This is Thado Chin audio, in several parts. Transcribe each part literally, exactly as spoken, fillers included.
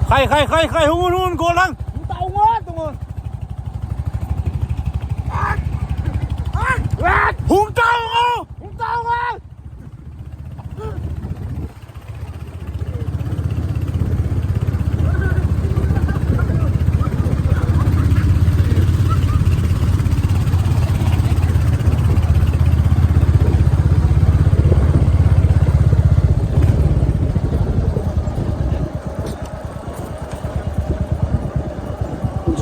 Khai, khai, khai, khai, hung un, hung un, golang. Hung tao ngo, tao ngo. Hung tao ngo. Hung tao ngo.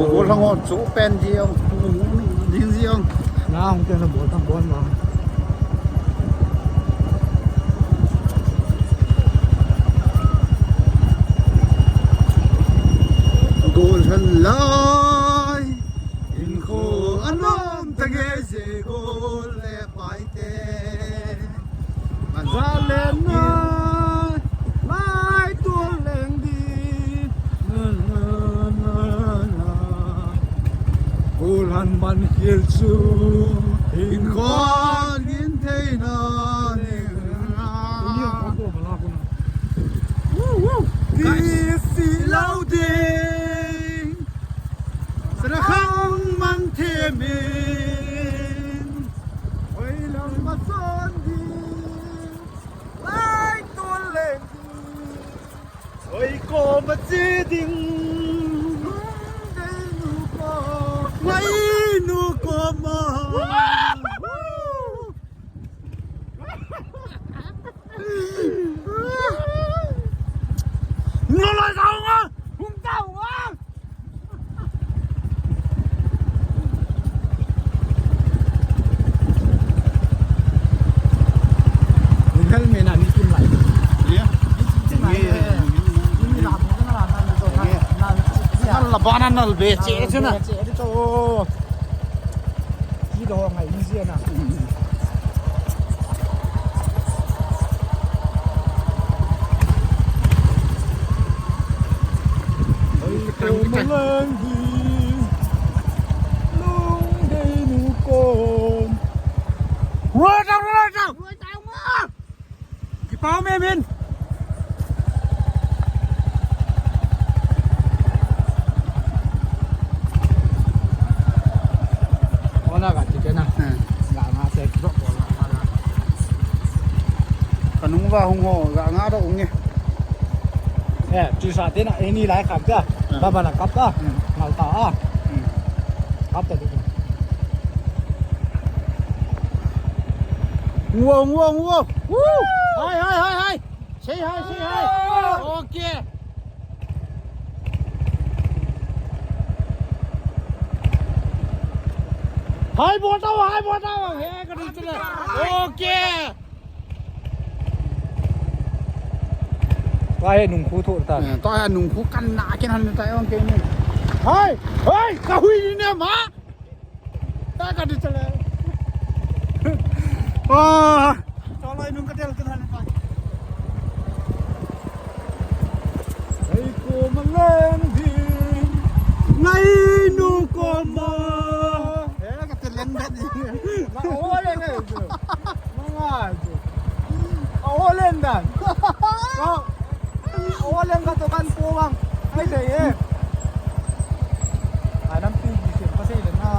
Chu bol thang on, chu pen ji ong, ding ji ong. Na ong te na bol thang bol ma. Gol thang lai, in kho anom ta ge je gol le pai te. Majalena, lai tual leng di. Na, na, na, na. Kulan man khel chu, in khon in theina ni. Woo, woo. Guys. Kisi lo ding. Sana khang mang themin. Oi lam ma son ding. Lai tual leng ding. Oi koma che ding. Ngai nu ko. Ngai nu koma. Ngai lai sao nga. Hung sao nga. Ni helmet na ni kim lai. Ni kim lai. Ni la mo na la na to na. Na la ba na na be che che na. Che to. Ki do ngai ni je na. Oi, ko malang hi. Lung dei nu kon. Ruai tau, ruai tau. Ruai tau ma. Kipau me min. Ona ga ti kena. Hmm. Ga nga se drop wala. Kanung va hung ho, ga nga do ung e. Eh, tu sa te na, eh, ni lai kham ta. Hmm. Ba ba na kap ta. Hmm. Ngal ta a. Hmm. Kap ta tu. Ngua, ngua, ngua. Woo! Hai, hai, hai, hai. Say hi, say hi. Okay. Hi, bol tau, hi, bol tau. He, ka ding chule. Okay. Tua hi nungkhu tho ta. Eh, tua hi nungkhu kan na ken han ta ong ke ni. Hi, hi, ka hui ni ne ma. Ta ka di chale. Ah. Chalai nung ka tel ka na pa. Ai ko malang di. Ngai nu ko ma. Eh, ka tel len da di. Ma o le ngai. Ma ngai. A o len dan. Ka, a o len ka to kan po bang. Ai, sei e. Ai, lam pi di se, pa sei len na.